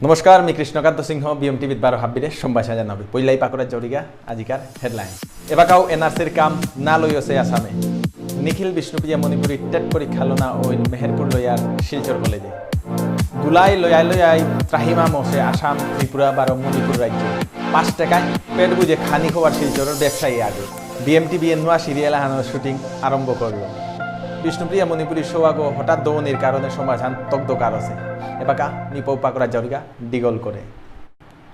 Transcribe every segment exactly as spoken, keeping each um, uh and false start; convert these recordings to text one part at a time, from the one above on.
নমস্কার, মি কৃষ্ণকান্ত সিংহ, বিএম টিভিত বারো হাব্বিরে সম্ভাষা জানাবি। পইলাই পাকুরা জরিগা আজিকার হেডলাইন। এবাকাও এনআরসির কাম না লইছে আসামে। নিখিল বিষ্ণুপ্রিয়া মণিপুরী টেট পরীক্ষা লনা ওইল মেহেরপুর লয়ার শিলচর কলেজে। গুলাই লয়াই লয়াই ত্রাহিমাম অসে আসাম, ত্রিপুরা বারো মণিপুর রাজ্য। পাঁচ টাকায় পেট বুঝে খানি খোয়ার শিলচরর ব্যবসায়ী আগে। বিএমটিভি এর নয়া সিরিয়াল আহানর শুটিং আরম্ভ করল। বিষ্ণুপ্রিয়া মণিপুরী সৌ আগো হঠাৎ দৌনির কারণে সমাজহান তকদকার আছে। এবাকা নিপৌ পাকুরা জরিগা ডিগল করে।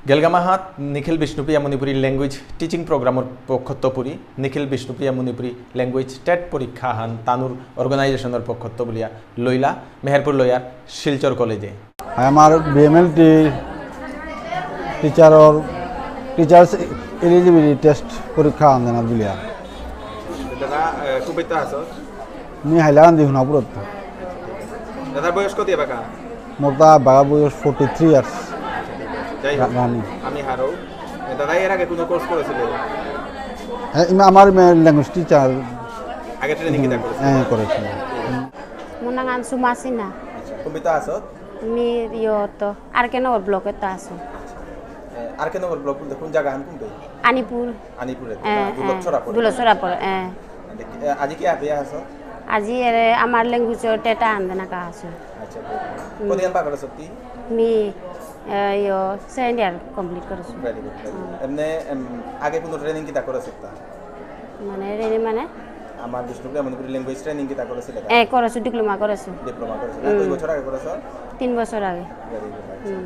গেলগা মাহাত নিখিল বিষ্ণুপ্রিয়া মণিপুরী ল্যাঙ্গুয়েজ টিচিং প্রোগ্রামর পক্ষত্ব পুরি নিখিল বিষ্ণুপ্রিয়া মণিপুরী ল্যাঙ্গুয়েজ টেট পরীক্ষা হান তানুর অর্গানাইজেশনর পক্ষত্ব বুলিয়া লইলা মেহেরপুর লয়ার শিলচর কলেজে। আমার বিএমএলটি টিচারর, টিচার্স এলিজিবিলিটি টেস্ট পরীক্ষা আনদেনা বুলিয়া। দাদা, এ, কুবেতা আছো? মি হাইলাকান্দি হুনাপুরত। দাদার বয়স কত এবাকা? মোর তা বাগা বয়স ফর্টি থ্রি ইয়ার্স। যাই হোক, রানি। আমি হারৌ। এ, দাদা এর আগে কোনো কোর্স করেছিলে? হ্যাঁ, ইমা আমার মে-, ল্যাঙ্গুয়েজ টিচার। আগে ট্রেনিং কিতা করেছিলে? হ্যাঁ, করেছিল। মোর নাঙ আনসু মাসিনা। আচ্ছা, কুবেতা আছো? মি ইয়ত, আর কে নগর ব্লকে তো আছো। এ, আর কে নগর ব্লক বলতে কোন জায়গা হান কোন? আনিপুর। আনিপুরে, এ, না, দুলতছড়া এ, পড়ে। দুলতছড়া পড়ে, এ। দেখি, এ, আজি কি আপিয়া আছো? আজি এরে আমার ল্যাঙ্গুয়েজ টেটা আনদেনা কা আছো। আচ্ছা, হুম। কদিন পাকড়া সত্যি? মি, এ, ইয়ো, সেকেন্ড ইয়ার কমপ্লিট করেছো। Very good, very good। হুম। এমনে, এম, আগে কোনো ট্রেনিং কিতা করেছো তা? মানে, রেনি মানে? আমার বিষ্ণুপ্রিয়া মণিপুরী ল্যাঙ্গুয়েজ ট্রেনিং কিতা করেছিলে তা? এ, করেছো, ডিপ্লোমা করেছো। ডিপ্লোমা করেছো। হুম। কয় বছর আগে করেছো? তিন বছর আগে। Very good, আচ্ছা। হুম।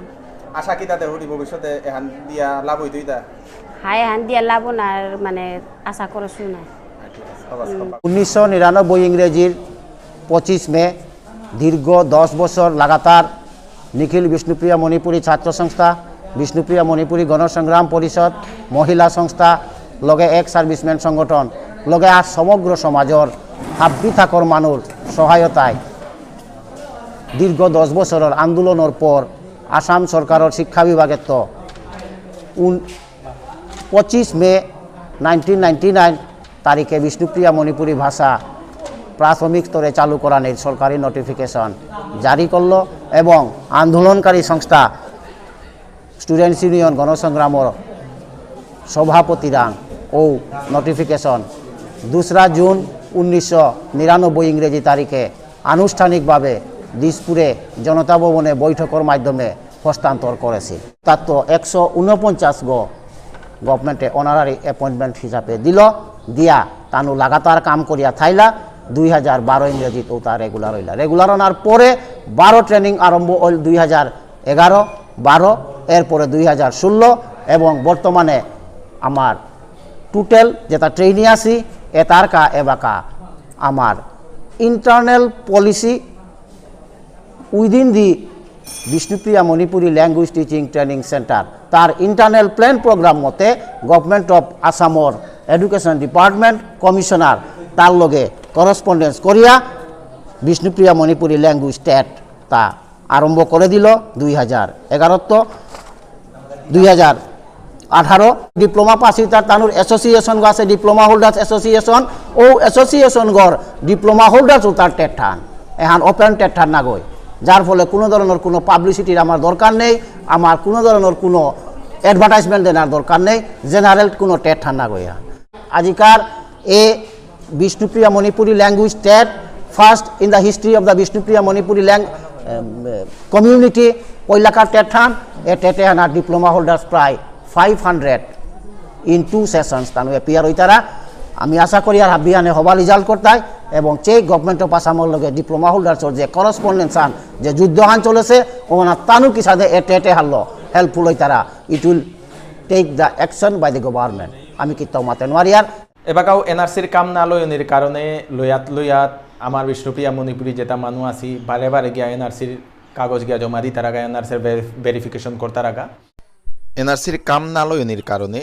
আশা কিতা দেহুরি ভবিষ্যতে এহান দিয়া লাভ হইতই তা? হায়, এহান দিয়া লাভ না, আর মানে, আশা করেছো না। আচ্ছা, আচ্ছা। হুম। উনিশশো নিরানব্বই ইংরেজির পঁচিশ মে দীর্ঘ দশ বছর লাগাতার নিখিল বিষ্ণুপ্রিয়া মণিপুরী ছাত্র সংস্থা, বিষ্ণুপ্রিয়া মণিপুরী গণসংগ্রাম পরিষদ, মহিলা সংস্থা, লগে এক সার্ভিসম্যান সংগঠন, লগে আর সমগ্র সমাজর হাব্বি থাকর মানুর সহায়তায় দীর্ঘ দশ বছরর আন্দোলনর পর আসাম সরকারর শিক্ষা বিভাগেত্ত উন-, পঁচিশ মে নাইনটিন নাইনটি নাইন তারিখে বিষ্ণুপ্রিয়া মণিপুরী ভাষা প্রাথমিক স্তরে চালু করানির সরকারি নোটিফিকেশন জারি করল এবং আন্দোলনকারী সংস্থা স্টুডেন্টস ইউনিয়ন গণসংগ্রামর সভাপতিরাং ও নোটিফিকেশন দুসরা জুন উনিশশো নিরানব্বই ইংরেজি তারিখে আনুষ্ঠানিকভাবে দিসপুরে জনতা ভবনে বৈঠকর মাধ্যমে হস্তান্তর করেছিল। তাত একশো ঊনপঞ্চাশ গো গভর্নমেন্টে অনারারি অ্যাপয়েন্টমেন্ট হিসাবে দিল, দিয়া তানু লাগাতার কাম করিয়া থাইলা। দুই হাজার বারো ইংরেজিত ওটা রেগুলার হইলা। রেগুলার হওয়ার পরে বারো ট্রেনিং আরম্ভ হইল দুই হাজার এগারো, বারো, এরপরে দুই হাজার ষোলো এবং বর্তমানে আমার টোটাল যেটা ট্রেনিং আছি, এটার কা এবাকা আমার internal policy within the Bishnupriya Manipuri language teaching training centre, তার ইন্টারনাল প্ল্যান প্রোগ্রাম মতে গভর্নমেন্ট অফ আসামর এডুকেশন ডিপার্টমেন্ট কমিশনার তার লগে করেসপন্ডেন্স করিয়া বিষ্ণুপ্রিয়া মণিপুরী ল্যাঙ্গুয়েজ টেট তা আরম্ভ করে দিল দুই হাজার এগারোত্ত, দুই হাজার আঠারো। ডিপ্লোমা পাস ইতার তানুর অ্যাসোসিয়েশন আছে, ডিপ্লোমা হোল্ডার্স অ্যাসোসিয়েশন। ও অ্যাসোসিয়েশন গর ডিপ্লোমা হোল্ডার্স উতার টেট হান, এহান ওপেন টেট হান নাগই, যার ফলে কোনো ধরনের কোনো পাবলিসিটির আমার দরকার নেই, আমার কোনো ধরনের কোনো অ্যাডভার্টাইজমেন্ট দেনার দরকার নেই, জেনারেল কোনো টেট হান নাগই এহান। আজিকার এ Bishnupriya Manipuri language TET, first in the history of the Bishnupriya Manipuri ল্যাং-, এম, এ, কমিউনিটি, পৈলাকার টেট হান, এ টেটে হানা ডিপ্লোমা হোল্ডার্স প্রায় five hundred in two sessions তানু অ্যাপিয়ার হইতারা। আমি আশা করি আর হাবিহানে হবা রেজাল্ট করতাই এবং চেক গভর্নমেন্ট অফ আসামর লগে ডিপ্লোমা হোল্ডার্সর যে করেসপন্ডেন্স হান, যে যুদ্ধ হান চলেছে, ওনা তানু কিসাদে এ টেটে হারলো হেল্পফুল হইতারা। It will take the action by the government. আমি কিত্তাও মাতে নোয়ারিয়ার। এবাকাও এনআরসির কাম না লয়নির কারণে লয়াত লয়াত আমার বিষ্ণুপ্রিয়া মণিপুরী যেটা মানু আছি, বারে বারে গিয়া এনআরসির কাগজ গিয়া জমা দিতারাগা, এনআরসির ভে-, ভেরিফিকেশন করতারাগা। এনআরসির কাম না লয়নির কারণে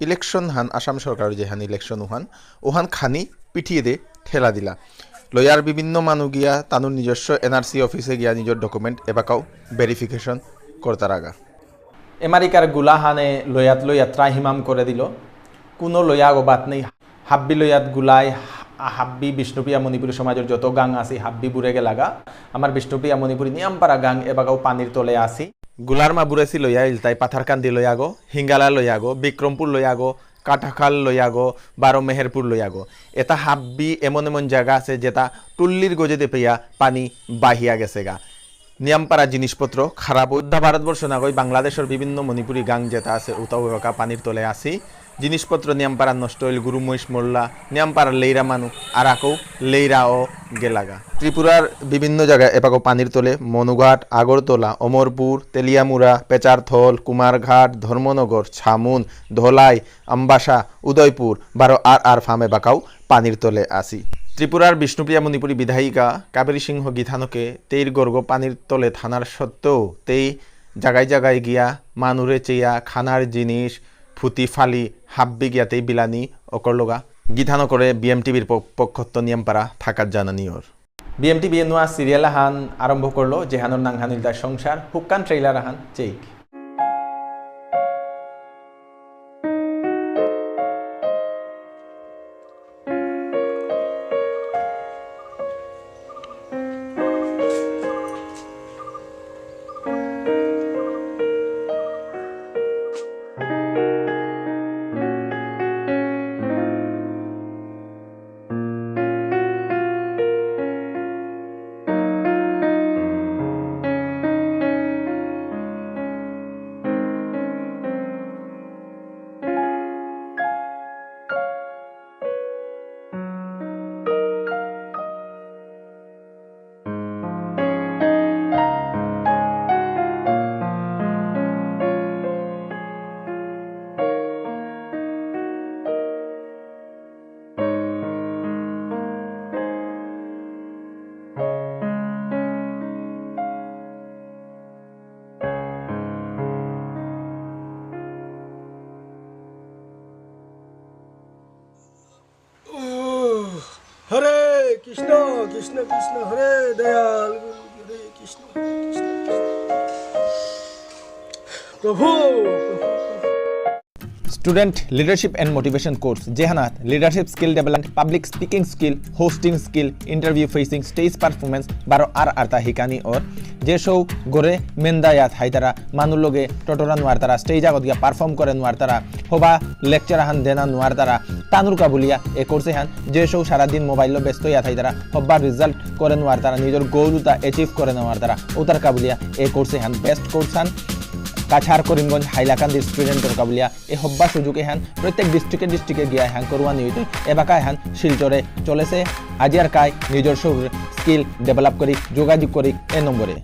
ইলেকশন হান, আসাম সরকারর যেহান ইলেকশন উহান, উহান খানি পিঠিয়ে দে ঠেলা দিলা। লয়ার বিভিন্ন মানু গিয়া তানুর নিজস্ব এনআরসি অফিসে গিয়া নিজর ডকুমেন্ট এবাকাও ভেরিফিকেশন করতারাগা। এমারিকার গুলাহানে লয়াত লয়াত ত্রাহিমাম করে দিল। কোনো লয়া গো বাত নেই। হাব্বি লয়াত গুলাই, হা-, হাব্বি বিষ্ণুপ্রিয়া মণিপুরী সমাজর যত গাং আছি, হাব্বি বুড়ে গেলাগা। আমার বিষ্ণুপ্রিয়া মণিপুরী নিয়ামপারা গাং এবাগাও পানির তলে আছি। গুলার মা বুরেসি লইয়া ইলতাই পাথারকান্দি লইয়াগো, হিঙ্গালা লইয়াগো, বিক্রমপুর লইয়াগো, কাটাখাল লইয়াগো, বারো মেহেরপুর লইয়াগো। এটা হাব্বি এমন এমন জায়গা আছে যেটা টুল্লির গজে দেপেয়া পানি বাহিয়া গেছে গা। নিয়ামপারা জিনিসপত্র খারাপ হই। উদ্দা ভারতবর্ষ নাগই বাংলাদেশের বিভিন্ন মণিপুরি গাং যেটা আছে, উতাও এবাকা পানির তলে আসি। জিনিসপত্র নিয়ামপারা নষ্ট হইল, গরু মহিষ মরলা, নিয়ামপারা লেইরা মানু, আর আকো লেইরাও গেলাগা। ত্রিপুরার বিভিন্ন জায়গায় এপাকো পানির তলে মনুঘাট, আগরতলা, অমরপুর, তেলিয়ামুড়া, পেচারথল, কুমারঘাট, ধর্মনগর, ছামুন, ধলাই, আমবাসা, উদয়পুর, বারো আর আর ফার্মে বাকাও পানির তলে আসি। ত্রিপুরার বিষ্ণুপ্রিয়া মণিপুরী বিধায়িকা কাবেরী সিংহ গিথানকে তেইর গর্গ পানির তলে থানার সত্ত্বেও তেই জাগায় জাগায় গিয়া মানুরে চেয়া খানার জিনিস ফুতি ফালি হাব্বি গিয়া তেই বিলানি অকরলগা। গিথানকরে বিএমটিভির প-, পক্ষত্ত নিয়ামপারা থাকাত জানানিওর। বিএমটিভি নুয়া সিরিয়াল আহান আরম্ভ করলো, যেহানোর নাঙহান ইলতা সংসার, হুক্কান ট্রেইলার আহান চেইক। হরে কৃষ্ণ, কৃষ্ণ কৃষ্ণ, হরে দয়াল গুরু, হরে কৃষ্ণ, হরে কৃষ্ণ, কৃষ্ণ। প্রভু, প্রভু। Student Leadership and Motivation Course, যেহানাত Leadership Skill Development, Public Speaking Skill, Hosting Skill, Interview Facing, Stage Performance, বারো আর আরতা হিকানি অর, যে সৌ গরে মেন্দা ইয়া থাইতারা, মানুর লগে টটরা নুয়ারতারা, stage আগত গিয়া perform করে নুয়ারতারা, হবা lecture আহান দেনা নুয়ারতারা, তানুর কাবুলিয়া এ course এহান, যে সৌ সারাদিন mobile লো ব্যস্ত ইয়া থাইতারা, হব্বা result করে নুয়ারতারা, নিজর goal উতা achieve করে নুয়ারতারা, উতার কাবুলিয়া এ course এহান best course হান। কাছাড় করিমগঞ্জ হাইলাকান্দির student র কাবুলিয়া এ হব্বা সুযোগ এহান প্রত্যেক district এ district এ গিয়া এহান করুয়া নিয়ইতে এবাকা এহান শিলচরে চলেছে। আজি আর কাই নিজর সৌ skill develop করি, যোগাযোগ করি এ নম্বরে।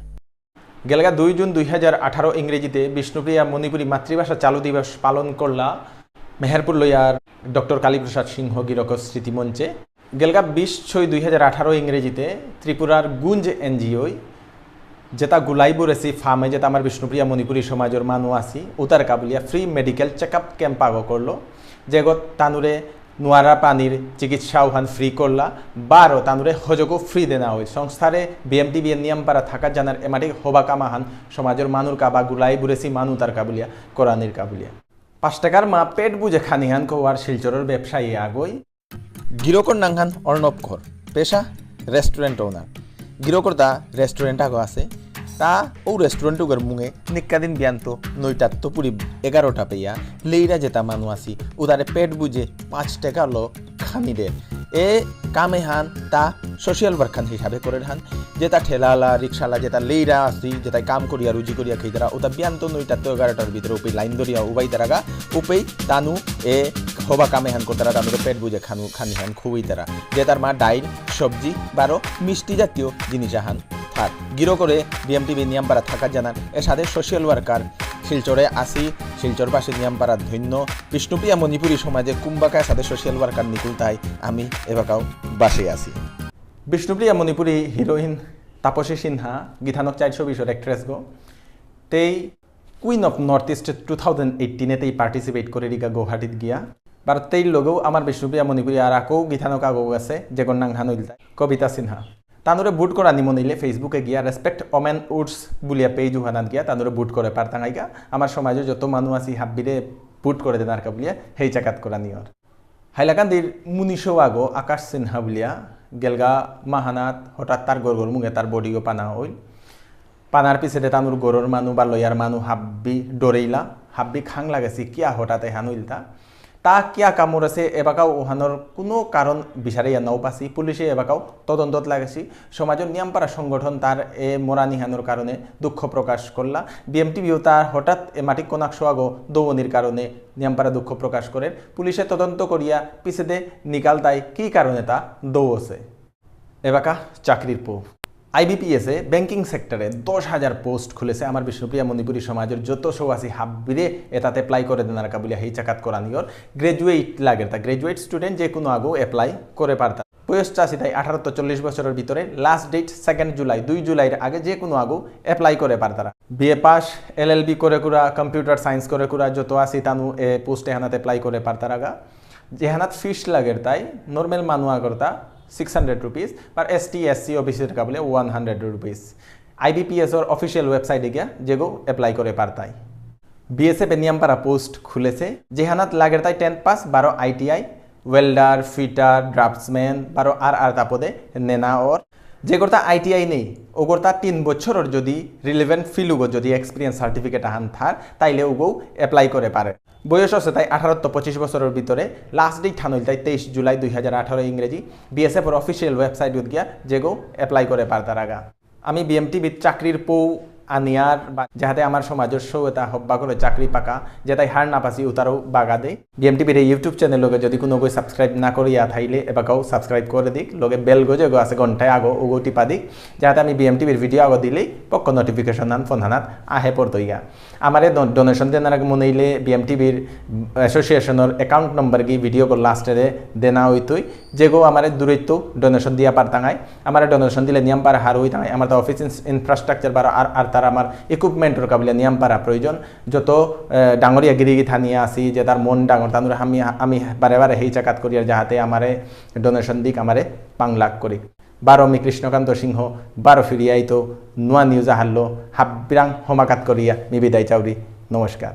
গেলগা দুই জুন দুই হাজার আঠারো ইংরেজিতে বিষ্ণুপ্রিয়া মণিপুরী মাতৃভাষা চালু দিবস পালন করলা মেহেরপুর লয়ার ডক্টর কালীপ্রসাদ সিংহ গিরকর স্মৃতিমঞ্চে। গেলগা বিশ ছয় দুই হাজার আঠারো ইংরেজিতে ত্রিপুরার গুঞ্জ এনজিওই যেটা গুলাইবুরেসি ফার্মে যেটা আমার বিষ্ণুপ্রিয়া মণিপুরী সমাজের মানু আছি, উতার কাবুলিয়া free medical checkup camp আগো করলো, যেগত তানুরে নুয়ারা পানির চিকিৎসা উহান free করলা, বারো তানুরে হজকো free দেনা হইল। সংস্থারে বিএমটিভি নিয়াম পারা থাকা জানার এমাটি হবা কামাহান সমাজের মানুর কাবা গুলাইবুরেসি মানু তার কাবুলিয়া, করানির কাবুলিয়া। পাঁচ টাকার মা পেট বুঝে খানিহান খোয়ার শিলচরের ব্যবসায়ী আগই। গিরকর নাঙহান অর্ণব কর, পেশা restaurant owner। গিরকর তা restaurant আগো আছে, তা ও restaurant উগর মুঙে নিক্কা দিন বিয়ান্ত নয়টাত্ত পুরি এগারোটা পেয়া লেইরা যেতা মানু আছি, উতারে পেট বুঝে পাঁচ টাকা লো খানি দে। এ কামে হান তা social work হান হিসাবে করে হান, যেতা ঠেলালা, রিক্সালা, যেতা লেইরা আছি, যেতা কাম করিয়া রুজি করিয়া খেইতারা, উতা বিয়ান্ত নয়টাত্ত এগারোটার ভিতরে উপেই লাইন ধরিয়া উবাই তারাগা, উপেই তানু এ হবা কামে হান করতারা, তানুরে পেট বুঝে খানু, খানি হান খুবই তারা। যেতার মা ডাইল, সবজি, বারো মিষ্টি জাতীয় জিনিস আহান থার। গিরকরে বিএমটিভি নিয়াম পারা থাকা জানার, এর সাথে social worker শিলচরে আসি, শিলচরবাসী নিয়াম পারা ধন্য, বিষ্ণুপ্রিয়া মণিপুরী সমাজে কুম্বাকার সাথে social worker নিকুলতাই আমি এবাকাও বাসে আসি। বিষ্ণুপ্রিয়া মণিপুরী heroine তাপসী সিনহা, গিথানক চারশো বিশর actress গো। তেই Queen of North East two thousand eighteen এ তেই participate করে রিগা গুয়াহাটিত গিয়া। বারো তেই লগেও আমার বিষ্ণুপ্রিয়া মণিপুরী আর আকো গিথানক আগো আছে, যেগর নাঙহান ইলতাই কবিতা সিনহা। তানুরে vote করানি মনিলে Facebook এ গিয়া Respect Women Votes বুলিয়া page উহানাত গিয়া তানুরে vote করে পারতাঙাইগা। আমার সমাজে যত মানু আছি হাব্বিরে vote করে দেনার কা বুলিয়া হেই চাকাত করানি অর। হাইলাকান্দির মুনিশো আগো আকাশ সিনহা বুলিয়া গেলগা মাহানাত হঠাৎ তার গরগর মুঙে তার body গো পানা হইল। পানার পিছেদে তানুর গরর মানু বা লয়ার মানু হাব্বি ডরেইলা, হাব্বি খাং লাগেসি কিয়া হঠাৎ এহান ইলতা। তা কিয়া কামড়েসে এবাকাও ওহানর কোনো কারণ বিচারিয়া নাও পাসি, পুলিশে এবাকাও তদন্তত লাগেসি। সমাজর নিয়ামপারা সংগঠন তার এ মরানিহানর কারণে দুঃখ প্রকাশ করলা। বিএমটিভিও তার হঠাৎ এ মাটিক কোনাক সোয়াগো দৌনির কারণে নিয়ামপারা দুঃখ প্রকাশ করের। পুলিশে তদন্ত করিয়া পিছেদে নিকালতাই কি কারণে তা দৌসে। এবাকা চাকরির পৌ। আইবিপিএসে ব্যাংকিং সেক্টরে দশ হাজার পোস্ট খুলেসে। আমার বিষ্ণুপ্রিয়া মণিপুরী সমাজর যত সৌ আসি হাব্বিরে এতাত এপ্লাই করে দেনার কাবুলিয়া হেই চাকাত করানিয়র। গ্র্যাজুয়েট লাগের তা, গ্র্যাজুয়েট স্টুডেন্ট যে কোনো আগু এপ্লাই করে পারতা। বয়স চাসি তাই আঠারো তো চল্লিশ বছরের ভিতরে, লাস্ট ডেট সেকেন্ড জুলাই, দুই জুলাইর আগে যে কোনো আগু এপ্লাই করে পারতারা। বিএ পাস, এলএলবি করে কুরা, কম্পিউটার সায়েন্স করে কুরা, যত আসি তানু এ পোস্ট এহানাত এপ্লাই করে পারতারাগা। যেহানাত ফিস লাগের তাই নর্মাল মানু আগরতা সিক্স হান্ড্রেড রুপিস, আর এসটি এসসি ওবিসির কাবুলে ওয়ান হান্ড্রেড রুপিস। আইবিপিএসর অফিসিয়াল ওয়েবসাইটে গিয়া যেগো এপ্লাই করে পারতাই। বিএসএফ এ নিয়ামপারা পোস্ট খুলেসে, যেহানাত লাগের তাই টেন পাস, বারো আইটিআই, ওয়েল্ডার, ফিটার, ড্রাফটসম্যান, বারো আর আর তাপদে নেনা অর। যেগরতা আইটিআই নেই, ওগরতা তিন বছরর যদি রিলেভেন্ট ফিল্ডগো যদি এক্সপিরিয়েন্স সার্টিফিকেট আহান থার, তাইলে ওগো এপ্লাই করে পারে। বয়স আছে তাই আঠারো তো পঁচিশ বছরের ভিতরে, লাস্ট ডেট হান ইলতাই তেইশ জুলাই দুই হাজার আঠারো ইংরেজি। বিএসএফর অফিসিয়াল ওয়েবসাইটত গিয়া যেগো এপ্লাই করে পারতারাগা। আমি বিএমটিভিত চাকরির পৌ আনিয়ার বা যাহাতে আমার সমাজর সৌ এতা হব্বা করে চাকরি পাকা, যেতাই হার না পাসি উতারও বাগা দে। বিএমটিভির এই YouTube চ্যানেল লগে যদি কোনো গই সাবস্ক্রাইব না করিয়া থাইলে এবাকাও সাবস্ক্রাইব করে দিক, লগে বেল গো যেগো আছে ঘন্টায় আগো ওগো টিপা দিক, যাহাতে আমি বিএমটিভির ভিডিও আগো দিলেই পক্ক নোটিফিকেশন আন ফোন হানাত আহে পড়তইগা। আমারে ডো-, ডোনেশন দেনার আগে মনে হইলে বিএমটিভির অ্যাসোসিয়েশনের অ্যাকাউন্ট নম্বর গি ভিডিও কল লাস্টে দেনা হইতই, যেগো আমারে দূরত্ব ডোনেশন দিয়া পারতাঙাই। আমারে ডোনেশন দিলে নিয়ামপারা হার হইতাঙাই। আমার তো অফিস ইনস-, ইনফ্রাস্ট্রাকচার বারো আর, আর তার আমার ইকুইপমেন্টর কাবুলিয়া নিয়ামপারা প্রয়োজন। যত, এ, ডাঙরিয়া গিরিগি থানিয়া আসি, যে তার মন ডাঙর, তানুরে আমি, আমি বারে বারে হেই চাকাত করিয়ার যাহাতে আমারে ডোনেশন দিক, আমারে পাংলাক করি। বারো মি কৃষ্ণকান্ত সিংহ, বারো ফিরিয়াইতো, নুয়া নিউজ আহারলো, হাব্বিরাং হমাকাত করিয়া, মি বিদায় চাউরি। নমস্কার।